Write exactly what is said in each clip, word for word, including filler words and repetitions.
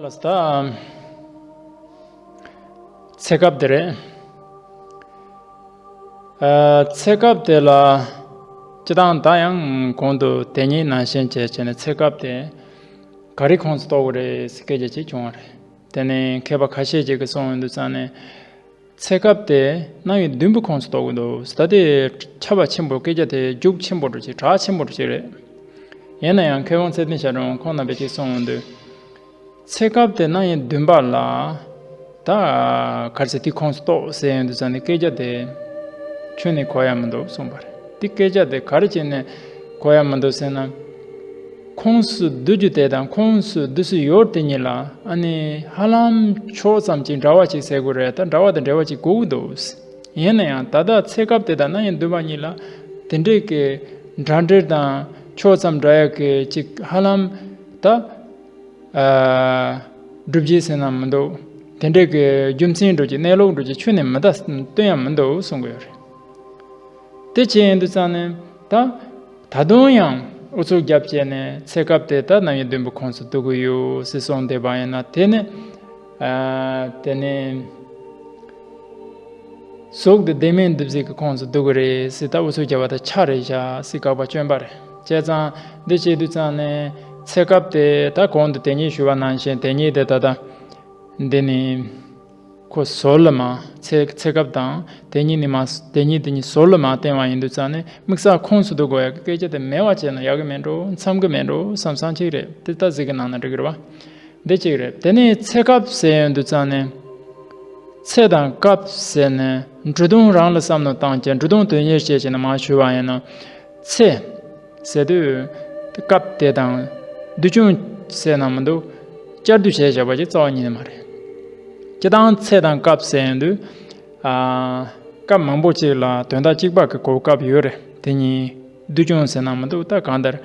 ད་ཚེ་སྐབས་དེ་རེད། ཨ། ཚེ་སྐབས་དེ་ལ་སྤྱིར་བཏང་ད་ཡང་གོང་དུ་དེ་ཉིད་ནང་བཞིན་བྱས་བྱས་ནས་ཚེ་སྐབས་དེ་ག་རེ་ཁོངས་སུ་གཏོགས་དགོས་རེད་ཟེར་སྐད་ཆ་ཅིག་བྱུང་བ་རེད། དེ་ནས་མཁས་པ་ཁ་ཤས་ཅིག་གིས་གསུངས་ཡོང་དུས་ཙང་ནས། ཚེ་སྐབས་དེ་རྣམ་དབྱེ་བདུན་པོ་ཁོངས་སུ་གཏོགས་ཀྱི་འདུག། ད་དེ་ཁྱབ་པ་ཆེན་པོ། སྐད་ཆ་དེ་རྒྱུགས་ཆེན་པོ་འདྲ་ཅིག། གྲགས་ཆེན་པོ་འདྲ་ཅིག་རེད། ཡིན་ན་ཡང་མཁས་དབང་ཚེ་བརྟན་ཞབས་དྲུང་ཁོང་རྣམ་པས་ཅིག་གསུངས་ཡོང་དུས། ཚེ་སྐབས་དེ་རྣམ་དབྱེ་བདུན་པ་ལ་ད་ག་རེ་ཟེར། དེ་ཁོངས་སུ་གཏོགས་ཟེར་ཡོང་དུས་ཙང་ནས་སྐད་ཆ་དེ་ཁྱོན་ནས་གོ་ཡ་མི་འདུག་གསུངས་པ་རེད། དེ་སྐད་ཆ་དེ་ག་རེ་བྱས་ནས་གོ་ཡ་མི་འདུག་ཟེར་ན། ཁོངས་སུ་བསྡུ་རྒྱུ་དེ་དང་ཁོངས་སུ་བསྡུ་སྲོལ་ཡོད་དེ་གཉིས་ལ་ཨ་ནི་ཧ་ལམ་ཕྱོགས་ཙམ་ཅིག་འདྲ་བ་ཅིག་ཟེར་དགོས་རེད། ད་འདྲ་བ་དང་འབྲེལ་བ་ཅིག་དགོས་ཀྱི་འདུག། ཡིན་ན་ཡང་ད་ལྟ་ཚེ་སྐབས་དེ་དང་རྣམ་དབྱེ་བདུན་པ་གཉིས་ལ་དེ་འདྲའི་གི་འདྲ་འབྲེལ་དང་ཕྱོགས་ཙམ་འདྲ་ཡ་གི་ཅིག་ཧ་ལམ་ད། ཨ། སྒྲུབ་བྱེད་ཟེར་ན་མི་འདུག། དེ་འདྲའི་གི་རྒྱུ་མཚན་འདྲ་ཅིག་གནས་ལུགས་འདྲ་ཅིག་ཁྱོན་ནས་མི་ལྟ། སྟོན་ཡ་མི་འདུག་གསུང་གི་ཡོད་རེད། དེ་བྱས་ཡིན་དུས་ཙང་ནས་ད། ད་དུང་ཡང་ཨུ་ཚུགས་རྒྱབ་བྱས་ནས་ཚེ་སྐབས་དེ་ད་རྣམ་དབྱེ་བདུན་པོ་ཁོངས་སུ་གཏོགས་ཀྱི་ཡོད་ཟེར་གསུངས་བསྡད་པ་ཡིན་ན། དེ་ནི། ཨ། དེ་ནི། གཟུགས་དེ་བདེན་མེད་འདུ་བྱེད་ཀྱི་ཁོངས་སུ་གཏོགས་ཀྱི་རེད་ཟེར། ད་ཨུ་ཚུགས་རྒྱབ་པ་ད་ཆ་རེད་བཞག་ཟེར་དགག་པ་བསྐྱོན་པ་རེད། བྱས་ཙང་འདི་བྱེད་དུས་ཙང་ནས་ཚེ་སྐབས་དེ་ད་གོང་དུ་དེ་ཉིད་ཞུས་པ་ནང་བཞིན་དེ་ཉིད་དེ་ད་ལྟ་འདི་ནི་ཁོ་ཟུར་ལ་མར། ཚེ་ཚེ་སྐབས་དང་དེ་ཉིད་ནི་མར། དེ་ཉིད་དེ་ཉིད་ཟུར་ལ་མར་བསྟན་པ་ཡིན་དུས་ཙང་ནས་དམིགས་བསལ་ཁོངས་སུ་གཏོགས་དགོས་ཡ་གི་སྐད་ཆ་དེ་མེད་པ་བྱས་ན་ཡག་གི་མེད་འགྲོ། འཚམ་གི་མེད་འགྲོ་བསམ་བསམ་ཅིག་རེད། དེ་ད་གཟིགས་གི་གནང་ན་འགྲིག་གི་རེད་བ། འདི་གཅིག་རེད། དེ་ནས་ཚེ་སྐབས་ཟེར་ཡོང་དུས་ཙང་ནས། ཚེ་དང་སྐབས་ཟེར་ནས་འབྲུ་དོན་རང་ལ་བསམ་བློ་བཏང་བྱས། འབྲུ་དོན་དོན་གཉེར་བྱས་བྱས་ནས་མར་ཞུས་པ་ཡིན་ན། ཚེ་ཟེར་དུས་སྐབས་དེ་དང་དུས་བྱུང་ཟེར་ན་མི་འདུག། བསྐྱར་ཟློས་བྱས་བཞག་པ་ཅིག་རྩ་བ་ཉིད་ནས་མ་རེད། སྤྱིར་བཏང་ཚེ་དང་སྐབས་ཟེར་ཡོང་དུས། ཨ། སྐབས་མང་པོ་ཅིག་ལ་དོན་དག་གཅིག་པ་གི་གོ་སྐབས་ཡོད་རེད། དེ་གཉིས་དུས་བྱུང་ཟེར་ན་མི་འདུག། ད་གང་ལྟར་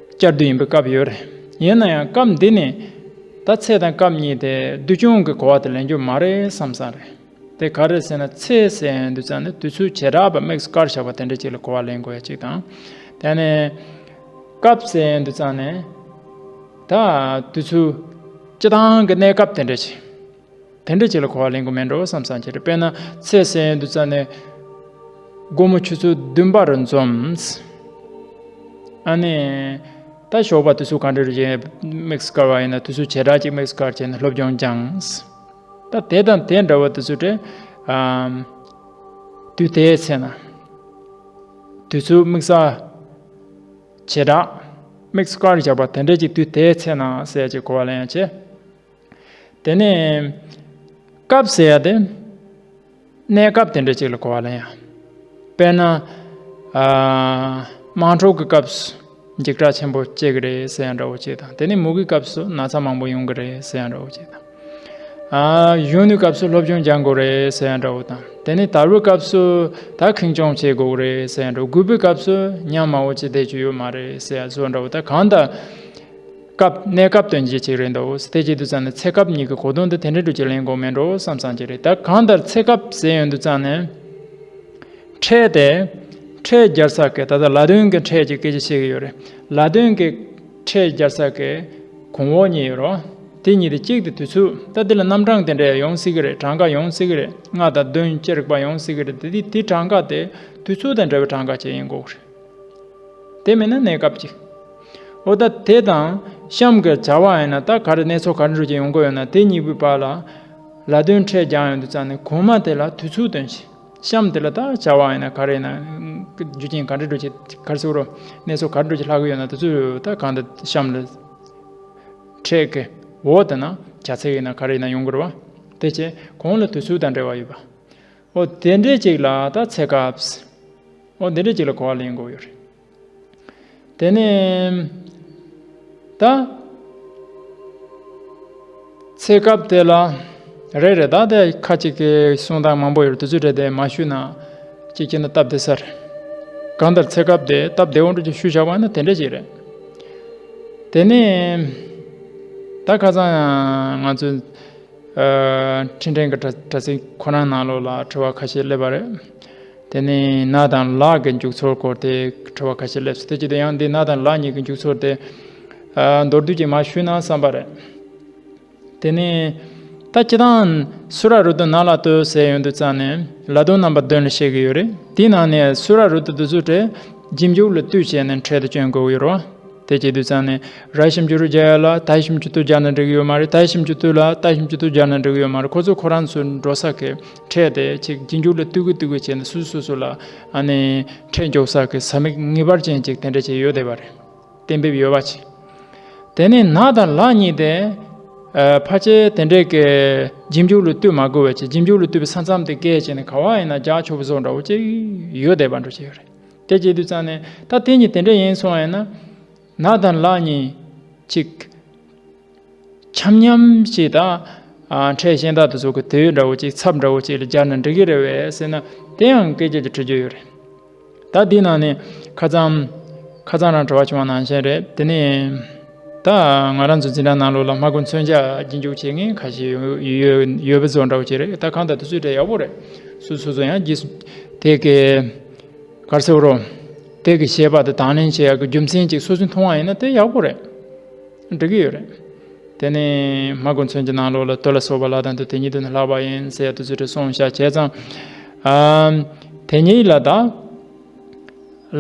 བསྐྱར་ཟློས་ཡིན་པའི་སྐབས་ཡོད་རེད། ཡིན་ན་ཡང་སྐབས་འདི་ནི་ད་ཚེ་དང་སྐབས་གཉིས་དེ་དུས་བྱུང་གི་གོ་བ་དེ་ལེན་རྒྱུ་མ་རེད་བསམ་བསམ་རེད། དེ་ག་རེ་ཟེར་ན། ཚེ་ཟེར་ཡོང་དུས་ཙང་ནས་དུས་ཚོད་བྱེ་བྲག་པ་དམིགས་སུ་བཀར་བཞག་པ་དེ་འདྲ་ཅིག་ལ་གོ་བ་ལེན་དགོས་ཡ་གཅིག་དང་། དེ་ནས་སྐབས་ཟེར་ཡོང་དུས་ཙང་ནས་ད་དུས་ཚོད་སྤྱིར་བཏང་གི་གནས་སྐབས་དེ་འདྲ་ཅིག། དེ་འདྲ་ཅིག་ལ་གོ་བ་ལེན་དགོས་མེད་འགྲོ་བསམ་བསམ་ཅིག་རེད། དཔེར་ན་ཚེ་ཟེར་ཡོང་དུས་ཙང་ནས་དགོང་མོ་ཆུ་ཚོད་བདུན་པ་རུ་འཛོམས། ཨ་ནི་ད་ཞོགས་པ་དུས་ཚོད་ག་འདྲ་རེད་ཅེས་དམིགས་སུ་བཀར་བ་ཡིན་ན། དུས་ཚོད་བྱེ་བྲག་ཅིག་དམིགས་སུ་བཀར་བྱས་ནས་སློབ་སྦྱོང་སྦྱངས། ད་དེ་དང་དེ་འདྲ་བ་དུས་ཚོད་རེད། ཨམ། དུས་དེའི་ཚེ་ན། དུས་ཚོད་དམིགས་བསལ་བྱེ་བྲག་དམིགས་སུ་བཀར་བཞག་པ་དེ་འདྲ་ཅིག། དུས་དེའི་ཚེ་ན་ཟེར་ཅིག་གོ་བ་ལེན་ཡ་བྱས། དེ་ནས་སྐབས་ཟེར་ཡ་དེ་གནས་སྐབས་དེ་འདྲ་ཅིག་ལ་གོ་བ་ལེན་ཡ། དཔེར་ན། ཨ། དམངས་ཁྲོད་ཀྱི་སྐབས་སུ་འཇིགས་སྐྲག་ཆེན་པོ་སྐྱེ་གི་རེད་ཟེར་ཡ་འདྲ་བོ་ཅིག་དང་། དེ་ནས་མུ་གེའི་སྐབས་སུ་ན་ཚ་མང་པོ་ཡོང་གི་རེད་ཟེར་ཡ་འདྲ་བོ་ཅིག་དང་། ཨ། གཞོན་ནུའི་སྐབས་སུ་སློབ་སྦྱོང་སྦྱང་དགོས་རེད་ཟེར་ཡ་འདྲ་བོ་དང་། དེ་ནས་དལ་བུའི་སྐབས་སུ་ད་ཁེངས་སྐྱུང་བྱེད་དགོས་རེད་ཟེར་ཡ་འདྲ་བོ། རྒུད་པའི་སྐབས་སུ་ཉམས་དམའ་བོ་བྱེད་བསྡད་རྒྱུ་ཡོད་མ་རེད་ཟེར་ཡ་བཟོ་འདྲ་བོ། ད་གང་ལྟར་སྐབས་གནས་སྐབས་དོན་གཅིག་རེད་འདུག། དེ་བྱེད་དུས་ཙང་ནས་ཚེ་སྐབས་གཉིས་ཀྱི་གོ་དོན་དེ་དེ་འདྲའི་འགྲོ་ཅིག་ལེན་དགོས་མེད་འགྲོ་བསམ་བསམ་ཅིག་རེད། ད་གང་ལྟར་ཚེ་སྐབས་ཟེར་ཡོང་དུས་ཙང་ནས། ཕྲད་དེ། ཕྲད་སྦྱར་ས་གི། ད་ལྟ་ལ་དོན་གྱི་ཕྲད་ཀྱི་སྐད་ཆ་བཤད་ཀྱི་ཡོད་རེད། ལ་དོན་གྱི་ཕྲད་སྦྱར་ས་གི་གོང་འོག་གཉིས་ཡོད་རེད། དེ་གཉིས་དེ་གཅིག་དེ་དུས་ཚོད། ད་དེ་ལ་རྣམ་གྲངས་དེ་འདྲ་ཡང་ཡོང་སྲིད་ཀྱི་རེད། གྲངས་ཀ་ཡོང་སྲིད་ཀྱི་རེད། ལྔ་དང་བདུན་ཅི་རིགས་པ་ཡོང་སྲིད་ཀྱི་རེད། དེ་དེ་དེ་གྲངས་ཀ་དེ་དུས་ཚོད་དང་འབྲེལ་བའི་གྲངས་ཀ་ཅིག་ཡིན་དགོས་ཀྱི་རེད། དེ་མིན་ན་གནས་སྐབས་ཅིག། འོ་ད་དེ་དང་གཤམ་གྱི་བྱ་བ་ཡིན་ན། ད་ག་རེ་གནས་ཚུལ་ག་རེ་འགྲོ་གི་ཡོང་གི་ཡོད་ན། དེ་གཉིས་པོའི་བར་ལ་ལ་དོན་ཕྲད་སྦྱར་ཡོང་དུས་ཙང་ནས་གོང་མ་དེ་ལ་དུས་ཚོད་སྟོན་ཞིང་། གཤམ་དེ་ལ་ད་བྱ་བ་ཡིན་ན་ག་རེ་ཡིན་ན། རྒྱུ་རྐྱེན་ག་འདྲ་འགྲོ་གི། ག་རེ་ཟེར་དགོས་རེད། གནས་ཚུལ་ག་འདྲ་འགྲོ་གི་ལྷག་གི་ཡོད་ན། དེ་ཚོ་ད་གང་ལྟར་གཤམ་ལ་ཕྲད་ཀྱི་འོག་དེ་ན་བྱ་ཚིག་ཡིན་ན་ག་རེ་ཡིན་ན་ཡོང་གི་རེད་བ། དེ་བྱས་གོང་ལ་དུས་ཚོད་དང་འབྲེལ་བ་ཡོད་པ། འོ་དེ་འདྲའི་ཅིག་ལ་ད་ཚེ་སྐབས། འོ་དེ་འདྲའི་ཅིག་ལ་གོ་བ་ལེན་དགོས་ཡོད་རེད། དེ་ནས་ད་ཚེ་སྐབས་དེ་ལ་རེད་རེད། ད་དེ་ཁ་ཅིག་གིས་གསུང་སྟངས་མང་པོ་ཡོད་རེད། དེ་ཚོ་རེད། དེ་མ་ཞུས་ན་ཅིག་བྱས་ན་སྟབས་བདེ་ས་རེད། གང་ལྟར་ཚེ་སྐབས་དེ་སྟབས་བདེ་བོ་འདྲ་ཅིག་ཞུས་བཞག་པ་ན་དེ་འདྲ་ཅིག་རེད། དེ་ནས་ད་ཁ་སང་ང་ཚོ། ཨ། འཕྲིན་ཕྲན་གྱི་དྲ་དྲ་ཚིགས་ཁོ་རང་ནང་ལོགས་ལ་དྲི་བ་ཁ་ཤས་སླེབས་པ་རེད། དེ་ནས་ན་དང་ལ་གི་འཇུག་ཚུལ་སྐོར་དེ་དྲི་བ་ཁ་ཤས་སླེབས་སོང་། དེ་བྱེད་དུས་ཡང་འདི་ན་དང་ལ་གཉིས་ཀྱི་འཇུག་ཚུལ་དེ། ཨ། མདོར་བསྡུས་ཀྱིས་མར་ཞུས་ན་བསམ་པ་རེད། དེ་ནས་ད་སྤྱིར་བཏང་སུ་ར་རུ་ཏུ་ན་ལ་ཏུ་ཟེར་ཡོང་དུས་ཙང་ནས་ལ་དོན་རྣམ་པ་བདུན་ལ་བཤད་ཀྱི་ཡོད་རེད། དེའི་ནང་ནས་སུ་ར་རུ་ཏུ་དེ་ཚོ་གྲས་རྗེས་འཇུག་ལ་ལྟོས་བྱས་ནས་ཕྲད་དུ་སྐྱོན་དགོས་ཀྱི་ཡོད་རེད་བ། དེ་བྱེད་དུས་ཙང་ནས་ར་ཞབས་ཀྱུ་རུ་སྦྱར་ཡ་ལ་ད་ཞབས་ཀྱུ་ཏུ་སྦྱར་ན་འགྲིག་གི་ཡོད་མ་རེད། ད་ཞབས་ཀྱུ་ཏུ་ལ་ད་ཞབས་ཀྱུ་ཏུ་སྦྱར་ན་འགྲིག་གི་ཡོད་མ་རེད། ཁོ་ཚོ་ཁོ་རང་ཚོ་འགྲོ་ས་གི་ཕྲད་དེ་ཅིག་རྗེས་འཇུག་ལ་ལྟོས་གི་ལྟོས་གི་བྱས་ནས་སོ་སོ་སོ་ལ་ཨ་ནི་ཕྲད་འཇོག་ས་གི་ས་མིག་ངེས་པར་ཅན་ཅིག་དེ་འདྲ་ཅིག་ཡོད་བསྡད་པ་རེད། གཏན་འབེབས་ཡོད་པ་ཅིག་དེ་ནས་ན་དང་ལ་གཉིས་དེ། ཨ། ཕལ་ཆེར་དེ་འདྲས་ཀྱི་རྗེས་འཇུག་ལ་ལྟོས་མ་དགོས་པ་ཅིག་རྗེས་འཇུག་ལ་ལྟོས་པའི་ས་མཚམས་དེ་བཀལ་བྱས་ནས་ག་བ་ཡིན་ན་རྒྱག་ཆོག་པ་བཟོ་འདྲ་བོ་ཅིག་ཡོད་བསྡད་པ་འདྲ་ཅིག་ཡོད་རེད། དེ་བྱེད་དུས་ཙང་ནས་ད་དེ་གཉིས་དེ་འདྲས་ཡིན་སོང་ཡིན་ན། ན་དང་ལ་གཉིས་ཅིག་འཆམ་མཉམ་ཞིག་དང་། ཨ། ཕྲད་གཞན་དག་ཏུ་སོགས་ཀྱི་དེ་འདྲ་བོ་ཅིག་ཚབ་འདྲ་བོ་ཅིག་ལ་སྦྱར་ན་འགྲིག་གི་རེད་བས་ཟེར་ན་དེ་ཡང་སྐད་ཆ་ཅིག་དྲི་རྒྱུ་ཡོད་རེད། ད་འདི་ནང་ནས་ཁ་སང་། ཁ་སང་རང་དྲི་བ་བྱུང་བ་ནང་བཞིན་རེད། དེ་ནས་ད་ང་རང་ཚོ་འཛིན་གྲྭ་ནང་ལོགས་ལ་སྨྲ་སྒོ་མཚོན་ཆ་རྗེས་འཇུག་བྱེད་མཁན་ཁ་ཤས་ཡོད་ཡོད་ཡོད་པའི་བཟོ་འདྲ་བོ་ཅིག་རེད། ད་གང་ལྟར་དུས་ཚོད་དེ་ཡག་པོ་རེད། སོ་སོ་སོ་ཡང་རྗེས་སུ་དེ་གི་ག་རེ་ཟེར་རོ། དེ་གི་བཤད་པ་དེ་དང་ལེན་བྱེད་ཡག་གི་རྒྱུ་མཚན་ཅིག་སོ་སོས་མཐོང་བ་ཡིན་ན་དེ་ཡག་པོ་རེད། འགྲིག་གི་ཡོད་རེད། དེ་ནས་སྨྲ་སྒོ་མཚོན་གྱི་ནང་ལོགས་ལ་དུ་ལ་སོགས་པ་ལ་དང་དུ་དེ་ཉིད་དུ་ནི་ལྷག་པ་ཡིན་ཟེར་ཡ་དུས་ཚོད་དེ་སོང་བཞག་བྱས་ཙང་། ཨ། དེ་ཉིད་ལ་ད།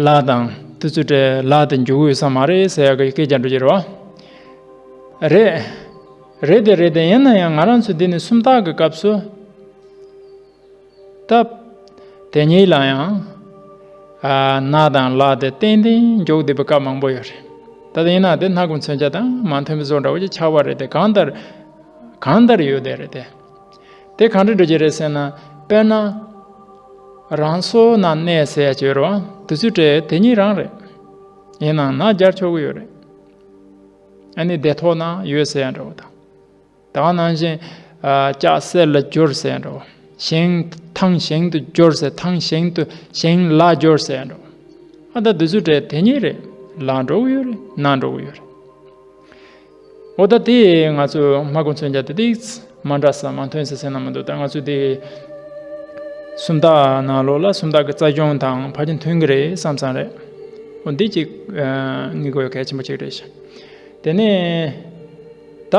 ལ་དང་དུས་ཚོད་དེ་ལ་དེ་འཇུག་ཡོད་ས་མ་རེད་ཟེར་ཡ་གི་སྐད་ཆ་འགྲོ་གི་རེད་བ། རེད། རེད་དེ་རེད་དེ་ཡིན་ན་ཡང་ང་རང་ཚོ་འདི་ནས་སུམ་རྟགས་ཀྱི་སྐབས་སུ། སྟབས། དེ་ཉིད་ལ་ཡང་། ཨ། ན་དང་ལ་དེ་ཏན་ཏན་འཇོག་བསྡད་པའི་སྐབས་མང་པོ་ཡོད་རེད། ད་དེ་ཡིན་ན་དེ་སྣ་ཁུང་མཚོན་ཆ་དང་མ་མཐུན་པའི་བཟོ་འདྲ་བོ་ཅིག་ཆགས་པ་རེད་དེ་གང་ལྟར། གང་ལྟར་ཡོད་དེ་རེད་དེ། དེ་གང་འདྲ་འགྲོ་གི་རེད་ཟེར་ན། དཔེར་ན། རང་སོ་ན་གནས་ཟེར་ཡ་ཅིག་ཡོད་རེད་བ། དེ་ཚོའི་གྲས་དེ་ཉིད་རང་རེད། ཡིན་ནའང་ན་སྦྱར་ཆོག་གི་ཡོད་རེད། ཨ་ནི་བདེ་ཐོག་ན་ཡོད་ཟེར་ཡ་འདྲ་བོ་དང་། ད་ག་ནང་བཞིན། ཨ། ལྕགས་གསེར་ལ་སྦྱོར་ཟེར་འགྲོ། ཞིང་ཐང་ཞིང་དུ་སྦྱོར་ཟེར། ཐང་ཞིང་དུ་ཞིང་ལ་སྦྱོར་ཟེར་འགྲོ། ཨ། ད་འདི་ཚོའི་གྲས་དེ་ཉིད་རེད། ལ་འགྲོ་གི་ཡོད་རེད། ན་འགྲོ་གི་ཡོད་རེད། འོ་ད་དེ་ང་ཚོ་སྨྲ་སྒོ་མཚོན་ཆ་དེ་དེ་མ་འདྲ་ས་མ་མཐུན་ས་ཟེར་ན་མི་འདུག་ད་ང་ཚོ་དེ་སུམ་རྟགས་ནང་ལོགས་ལ་སུམ་རྟགས་ཀྱི་རྩ་གཞུང་དང་ཕལ་ཆེར་མཐུན་གི་རེད་བསམ་བསམ་རེད། འོ་འདི་ཅིག་ཨ། ངེས་དགོས་གལ་ཆེན་པོ་ཅིག་རེད་ཤག་དེ་ནས། ད་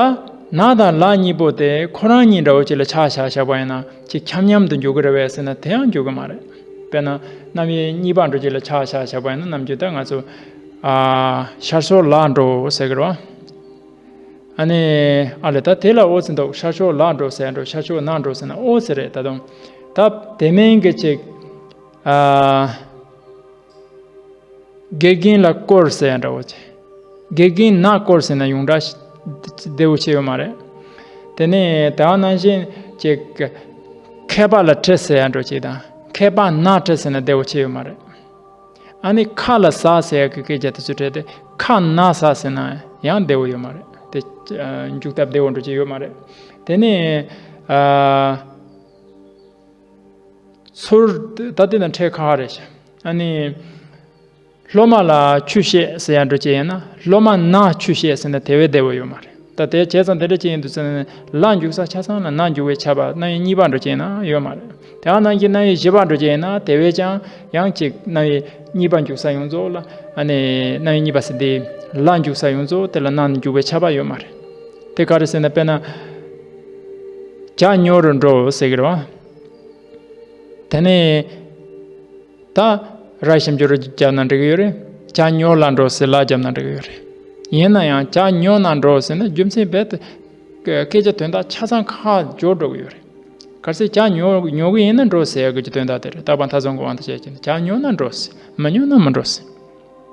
ན་དང་ལ་གཉིས་པོ་དེ་ཁོ་རང་གཉིས་འདྲ་བོ་ཅིག་ལ་ཆ་བཞག་བཞག་པ་ཡིན་ན་ཅིག་འཆམ་མཉམ་དུ་འཇུག་གི་རེད་པས་ཟེར་ན་དེ་ཡང་འཇུག་གི་མ་རེད། དཔེར་ན་རྣམ་དབྱེ་གཉིས་པ་འདྲ་ཅིག་ལ་ཆ་བཞག་བཞག་པ་ཡིན་ན་ནམ་རྒྱུན་ད་ང་ཚོ་ཨ། ཤར་ཕྱོགས་ལ་འགྲོ་ཟེར་གི་རེད་བ། ཨ་ནི་ཨ་ལས་ད་དེ་ལ་འོ་ཟེར་འདུག་ཤར་ཕྱོགས་ལ་འགྲོ་ཟེར་འགྲོ། ཤར་ཕྱོགས་ན་འགྲོ་ཟེར་ན་འོ་ཟེར་རེད། ད་དུང་ད་དེ་མིན་གི་ཅིག་ཨ། དགེ་རྒན་ལ་བསྐོར་ཟེར་ཡ་འདྲ་བོ་ཅིག་དགེ་རྒན་ན་བསྐོར་ཟེར་ན་ཡོངས་གྲགས་བདེ་བོ་ཆེ་ཡོད་མ་རེད། དེ་ནས་ད་ག་ནང་བཞིན་ཅིག་མཁས་པ་ལ་ཁྲི་ཟེར་ཡ་འདྲ་ཅིག་དང་མཁས་པ་ན་ཁྲི་ཟེར་ན་བདེ་བོ་ཆེ་ཡོད་མ་རེད། ཨ་ནི་ཁ་ལ་ཟ་ཟེར་ཡ་གི་སྐད་ཆ་དེ་ཚོ་བྲལ་ཏེ་ཁ་ན་ཟ་ཟེར་ན་ཡང་བདེ་བོ་ཡོད་མ་རེད། དེ་འཇུག་སྟབས་བདེ་བོ་འདྲ་ཅིག་ཡོད་མ་རེད། དེ་ནས་ཨ། ཚུར་ད་དེ་དང་ཕྲད་ཁག་རེད་ཤག་ཨ་ནི། སློབ་མ་ལ་ཆོས་བཤད་ཟེར་ཡ་འདྲ་ཅིག་ཡིན་ན་སློབ་མ་ན་ཆོས་བཤད་ཟེར་ན་དེ་བས་བདེ་བོ་ཡོད་མ་རེད། ད་དེ་བྱས་ཙང་དེ་འདྲ་ཅིག་ཡིན་དུས་ཙང་ལ་འཇུག་ས་ཆ་ཚང་ལ་ན་འཇུག་པའི་ཆ་བ་རྣམ་དབྱེ་གཉིས་པ་འདྲ་ཅིག་ཡིན་ན་ཡོད་མ་རེད། དེ་ཡང་རྣམ་དབྱེ་རྣམ་དབྱེ་བཞི་པ་འདྲ་ཅིག་ཡིན་ན་དེ་བས་ཀྱང་ཡང་ཅིག་རྣམ་དབྱེ་གཉིས་པ་འཇུག་ས་ཡོངས་རྫོགས་ལ་ཨ་ནི་རྣམ་དབྱེ་གཉིས་པ་ཟེར་དེ་ལ་འཇུག་ས་ཡོངས་རྫོགས་དེ་ལ་ན་འཇུག་པའི་ཆ་བ་ཡོད་མ་རེད། དེ་ག་རེ་ཟེར་ན་དཔེར་ན། བྱ་ཉོ་རུ་འགྲོ་ཟེར་གི་རེད་བ། དེ་ནས་ད་ར་ཞབས་ཀྱུ་རུ་བརྒྱབ་ན་འགྲིག་གི་ཡོད་རེད། བྱ་ཉོ་ལ་འགྲོ་ཟེར་ལ་བརྒྱབ་ན་འགྲིག་གི་ཡོད་རེད། ཡིན་ན་ཡང་བྱ་ཉོ་ན་འགྲོ་ཟེར་ན་རྒྱུ་མཚན་རྦད་དེ་སྐད་ཆ་དོན་དག་ཆ་ཚང་ཁ་འབྱོར་འགྲོ་གི་ཡོད་རེད། གལ་སྲིད་བྱ་ཉོ་ཉོ་གི་ཡིན་ན་འགྲོ་ཟེར་ཡ་གི་དོན་དག་དེ་རེད། རྟག་པ་མཐའ་བཟུང་གི་དབང་དུ་བྱས་ཀྱི་ན་བྱ་ཉོ་ན་འགྲོ་ཟེར། མི་ཉོ་ན་མི་འགྲོ་ཟེར།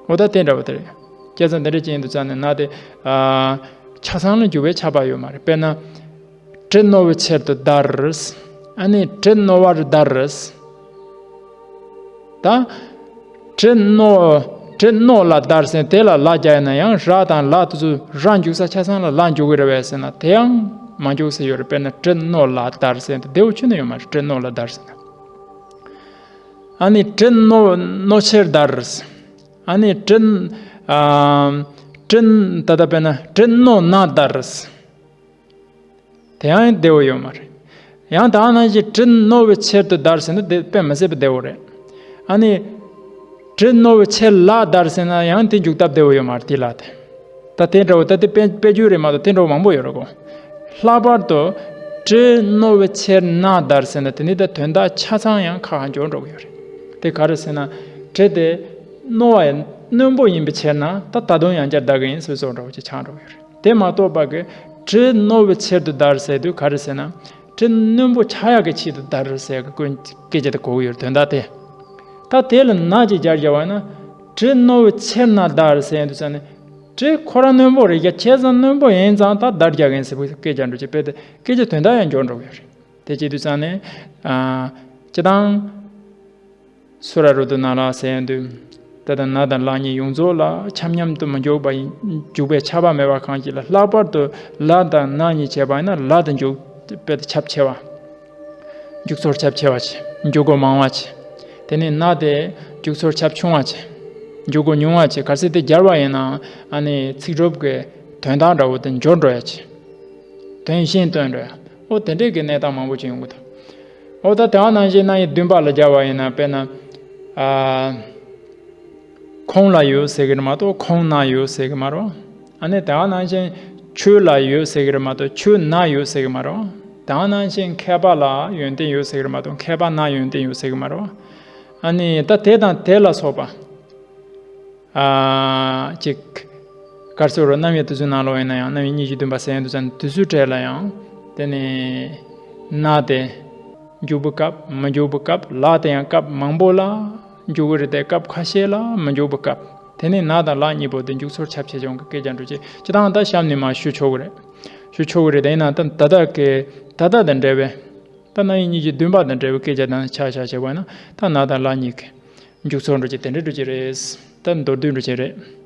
འོ་ད་དེ་འདྲ་བ་དེ་རེད། བྱས་ཙང་དེ་འདྲ་ཅན་དུ་བཙལ་ནས་ན་དེ། ཨ། ཆ་ཚང་ལ་འཇུག་པའི་ཆ་བ་ཡོད་མ་རེད། དཔེར་ན། གྲི་རྣོ་བའི་ཕྱིར་དུ་བདར། ཨ་ནི་གྲི་རྣོ་བར་བདར། ད། གྲི་རྣོ། གྲི་རྣོ་ལ་བདར་ཟེར་དེ་ལ་ལ་རྒྱག་ཡིན་ན་ཡང་ར་དང་ལ་དེ་ཚོ་ར་འཇུག་ས་ཆ་ཚང་ལ་ལ་འཇུག་གི་རེད་པས་ཟེར་ན་དེ་ཡང་མ་འཇུག་ས་ཡོད་རེད། དཔེར་ན་གྲི་རྣོ་ལ་བདར་ཟེར་དེ་བདེ་བོ་ཁྱོན་ནས་ཡོད་མ་རེད། གྲི་རྣོ་ལ་བདར་ཟེར་ན། ཨ་ནི་གྲི་རྣོ་རྣོ་ཕྱིར་བདར། ཨ་ནི་གྲི། ཨ། གྲི། ད་ལྟ་དཔེར་ན་གྲི་རྣོ་ན་བདར། དེ་ཡང་བདེ་བོ་ཡོད་མ་རེད། ཡང་ད་ནང་བཞིན་གྲི་རྣོ་བའི་ཕྱིར་དུ་བདར་ཟེར་ན་དེ་དཔེ་མི་སྲིད་པ་བདེ་བོ་རེད། ཨ་ནི། གྲི་རྣོ་བའི་ཕྱིར་ལ་བདར་ཟེར་ན་ཡང་དེ་འཇུག་སྟབས་བདེ་བོ་ཡོད་མ་རེད་དེ་ལ་དེ། ད་དེ་འདྲ་བོ་ད་དེ་དཔེ་དཔེ་བརྗོད་རེད་མ་གཏོགས་དེ་འདྲ་བོ་མང་པོ་ཡོད་རེད་གོ། ལྷག་པར་དུ་དྲི་རྣོ་བའི་ཕྱིར་ན་བརྡར་ཟེར་ན་དེ་ནི་ད་དོན་དག་ཆ་ཚང་ཡང་ཁ་ཁ་འཇོག་འགྲོ་གི་ཡོད་རེད། དེ་ག་རེ་ཟེར་ན་དྲི་དེ་རྣོ་བ་ཡང་རྣོན་པོ་ཡིན་པའི་ཕྱིར་ན་ད་ད་དུང་ཡང་བསྐྱར་བརྡར་གི་ཡིན་ཟེར་བཟོ་འདྲ་བོ་ཅིག་ཆགས་འགྲོ་གི་ཡོད་རེད། དེ་མ་གཏོགས་པ་གི་དྲི་རྣོ་བའི་ཕྱིར་དུ་བརྡར་ཟེར་དུས་ག་རེ་ཟེར་ན། དྲི་རྣོན་པོ་ཆགས་ཡག་གི་ཆེད་དུ་བརྡར་ཟེར་གི་ཀུན་སྐད་ཆ་དེ་གོ་གི་ཡོད་དོན་དག་དེ། ད་དེ་ལ་ན་ཅིག་སྦྱར་བྱས་པ་ན། དྲི་རྣོ་བའི་ཕྱིར་ན་བརྡར་ཟེར་དུས་ཙང་ནས། དྲི་ཁོ་རང་རྣོན་པོ་རེད་ཀྱང་བྱས་ཙང་རྣོན་པོ་ཡིན་ཙང་ད་བརྡར་རྒྱག་གིན་ཟེར་བའི་སྐད་ཆ་འགྲོ་ཅིག་དཔེ་དེ་སྐད་ཆ་དོན་དག་ཡང་འགྱུར་འགྲོ་གི་ཡོད་རེད། དེ་བྱེད་དུས་ཙང་ནས། ཨ། སྤྱིར་བཏང་། སུ་ར་རུ་དུ་ན་ལ་ཟེར་ཡོང་དུས། ད་ལྟ་ན་དང་ལ་གཉིས་ཡོངས་རྫོགས་ལ་ཆ་མཉམ་དུ་མི་འཇུག་པ་ཡིན། འཇུག་པའི་ཁྱབ་པ་མེད་པ་གང་ཞིག་ལ་ལྷག་པར་དུ་ལ་དང་ན་གཉིས་བྱས་པ་ཡིན་ན་ལ་དང་འཇུག་དཔེ་དེ་ཁྱབ་ཆེ་བ། འཇུག་ཚོར་ཁྱབ་ཆེ་བ་བྱས། འཇུག་སྒོ་མང་བ་བྱས། དེ་ནས་ན་དེ་འཇུག་ཚོར་ཁྱབ་ཆུང་བ་བྱས། འཇུག་སྒོ་ཉུང་བ་བྱས། གལ་སྲིད་དེ་སྦྱར་བ་ཡིན་ན་ཨ་ནི་ཚིག་གྲུབ་ཀྱི་དོན་དག་འདྲ་བོ་དེ་འགྱུར་འགྲོ་ཡ་བྱས། དོན་གཞན་སྟོན་འགྲོ་ཡ། ཨོ་དེ་འདྲས་ཀྱི་གནས་སྟངས་མང་པོ་ཅིག་ཡོང་གི་འདུག་ཨོ་ད་དེ་བ་ནང་བཞིན་ན་ཡི་བདུན་པ་ལ་སྦྱར་བ་ཡིན་ན་དཔེར་ན། ཨ། ཁོང་ལ་ཡོད་ཟེར་གི་རེད་མ་གཏོགས་ཁོང་ན་ཡོད་ཟེར་གི་མ་རེད། ཨ་ནི་དེ་བ་ནང་བཞིན་ཁྱོད་ལ་ཡོད་ཟེར་གི་རེད་མ་གཏོགས་ཁྱོད་ན་ཡོད་ཟེར་གི་མ་རེད། དེ་བ་ནང་བཞིན་མཁས་པ་ལ་ཡོན་ཏན་ཡོད་ཟེར་གི་རེད་མ་གཏོགས་མཁས་པ་ན་ཡོན་ཏན་ཡོད་ཟེར་གི་མ་རེད། ཨ་ནི་ད་དེ་དང་དེ་ལ་སོགས་པ། ཨ། ཅིག་གར་སོགས་རོ་རྣམ་དབྱེ་དེ་ཚོའི་ནང་ལོགས་ཡིན་ན་ཡང་རྣམ་དབྱེ་གཉིས་ཀྱི་བདུན་པ་ཟེར་ཡོང་དུས་ཙང་དེ་ཚོའི་གྲས་ལ་ཡང་དེ་ནི་ན་དེ་འཇུག་པའི་སྐབས་མི་འཇུག་པའི་སྐབས། ལ་དེ་ཡང་སྐབས་མང་པོ་ལ་འཇུག་གི་རེད་དེ་སྐབས་ཁ་ཤས་ལ་མི་འཇུག་པའི་སྐབས། དེ་ནི་ན་དང་ལ་གཉིས་པོ་དེ་འཇུག་ཚོར་ཁྱབ་ཆེ་ཆུང་གི་སྐད་ཆ་འགྲོ་ཆེད་སྤྱིར་བཏང་ད་གཤམ་ནས་མར་ཞུ་ཆོག་གི་རེད། ཞུ་ཆོག་གི་རེད་དེ་ཡིན་ན་ད་ད་ལྟ་གི་ད་ལྟ་དང་འབྲེལ་བའི་ད་རྣམ་དབྱེ་གཉིས་ཀྱི་བདུན་པ་དང་འབྲེལ་བའི་སྐད་ཆ་དང་ཆ་བཞག་བྱས་པ་ཡིན་ན་ད་ན་དང་ལ་གཉིས་ཀྱི་འཇུག་ཚོར་འགྲོ་ཆེད་དེ་འདྲ་འགྲོ་ཆེད་རེད། ད་མདོར་བསྡུས་འགྲོ་ཆེད་རེད།